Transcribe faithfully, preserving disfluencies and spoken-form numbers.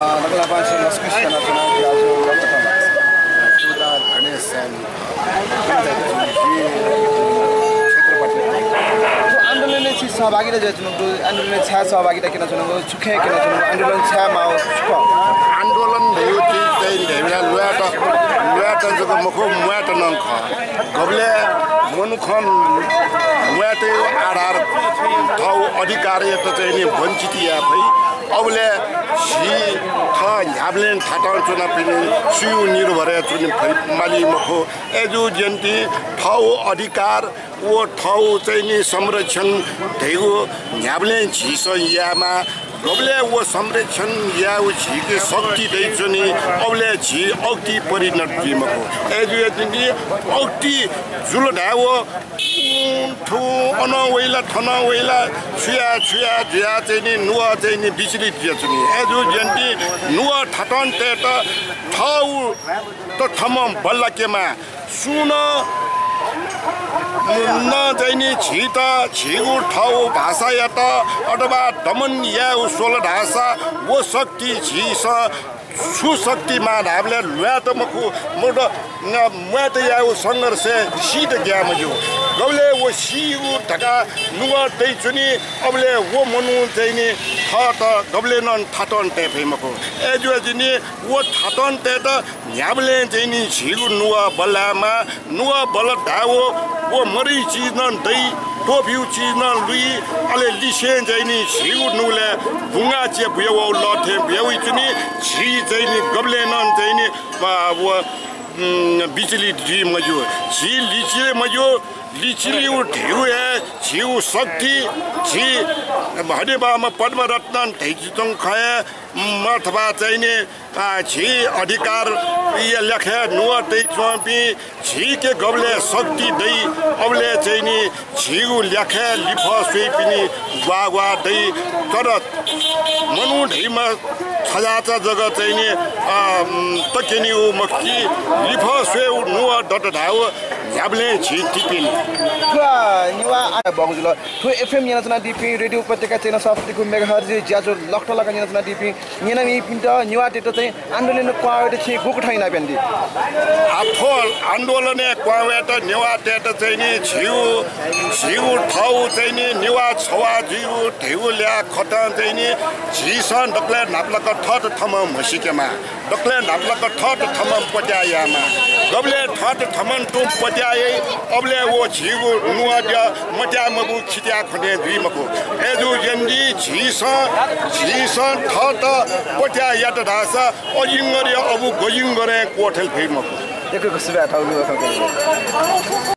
अ, दकलय् बांलाक लसकुस यानाच्वना, ज्याझ्वः लकथं। सुधा गणेश साय्मि। क्षेत्रपति। थ्व आन्दोलनय् छिं सहभागिता जुयाच्वनागु दु, आन्दोलनय् छाय् सहभागिता क्यनाच्वनागु, छु खँय् क्यनाच्वनागु, आन्दोलन छाय् माः छु खः? आन्दोलन धइगु चिज चाहिँ धइबलय् ल्वायेत, ल्वायेत जक मखु, म्वायेत नं खः। गबलय् मनुखं म्वायेतय् आधार थःगु अधिकारयात चाहिँ नि वञ्चित याये फइ। अबलय् झी थः न्ह्याबलें थातं च्वनापिनि स्वयं निर्भर च्वने फइ माली मखु। अय्जूगुलिं थःगु अधिकार व थःगु चाहिँ नि संरक्षण धइगु न्ह्याबलें झीसं यायेमाः। गबलय् व संरक्षण यायेगु झीके शक्ति दइच्वनी, अबलय् झी अक्ति परिणत जुइ मखु। अय्जूगुलिं अक्ति जुल धायेवं थ्व अनं वइ ला, थनं वइ ला, छु याये, छु याये जुयाः चाहिँ नि नुगः चाहिँ नि विचलित जुयाच्वनी। अय्जूगुलिं नुगः थातं तयेत थःगु त थःम्हं बल्लाकेमाः। सुं नं, नं चाहिँ नि झीत, झीगु थःगु भाषायात अथवा दमन यायेगु स्वल धाःसा व शक्ति झीसं छु शक्ति माः धाःबलय् ल्वायेत मखु, मखुत, न, म्वायेत यायेगु संघर्षय् सीत ग्याये मज्यू। गबलय् व सीगु धकाः नुगः तइच्वनी, अबलय् व मनू चाहिँ नि थःत गबलें नं थातं तये फइ मखु। अय्जूगुलिं व थातं तयेत न्ह्याबलें चाहिँ नि झीगु नुगः बल्लायेमाः। नुगः बल्ल धायेवं व मदइ चिज नं दइ, त्वःफिउ चिज नं लुइ, अले लिसें चाहिँ नि झीगु नुगलय् बुंगाःचिया बुयावःगु लः थें बुयावइच्वनी। झी चाहिँ नि गबलें नं चाहिँ नि, अ, व, उम्, विचलित जुइ मज्यू। झी लिचिले मज्यू, लिचिलेगु धइगु हे झीगु शक्ति, झी हनेबहःम्ह पद्मरत्नं धयाच्वंगु खँ हे, उम्, अथवा चाहिँ नि अ, झी अधिकारया ल्याखय् नुगः तइच्वंपिं झीके गबलय् शक्ति दइ, अबलय् चाहिँ नि झीगु ल्याखय् लिफः स्वइपिनि ग्वाः ग्वाः दइ। तर मनू धइम्ह थज्याःचा जक चाहिँ नि, अ, उम्, तक्यनीगु मखु कि लिफः स्वयेगु नुगः दत धायेवं न्ह्याबलें झी तिपिनि। थ्व नेवाः आ-, बहःगु जुल। थ्व एफएम न्यनाच्वनादीपिं, रेडियो उपत्यका चय्न्हय् सवाः पचास megahertz ज्याझ्वः लकथं लकथं न्यनाच्वनादीपिं न्यनामिपिन्त, नेवाःतय्त चाहिँ आन्दोलनय् क्वहां वयेत छिं गुकथं इनाप यानादी? आ, थ्व आन्दोलनय् क्वहां वयेत नेवाःतय्त चाहिँ नि झीगु, झीगु थःगु चाहिँ नि नेवाः छवाः जुइगु धइगु ल्याः खतं चाहिँ नि झीसं दकलय् न्हापालाक थःत थःम्हं म्हसीकेमाः। दकलय् न्हापालाक थःत थःम्हं पत्याः यायेमाः। गबलय् थःत थःम्हं तुं पत्याः याइ, अबलय् व झीगु नुगः द्यः मत्याः मबू खित्याः खनें जुइ मखु। अय्जूगुलिं झीसं, झीसं थःत पत्याः यात धाःसा अजिङ्गरया अबु गजिङ्गरं क्वथले फइ मखु। यक्व यक्व सुभाय् थःगु नुगः खँ कनादिल।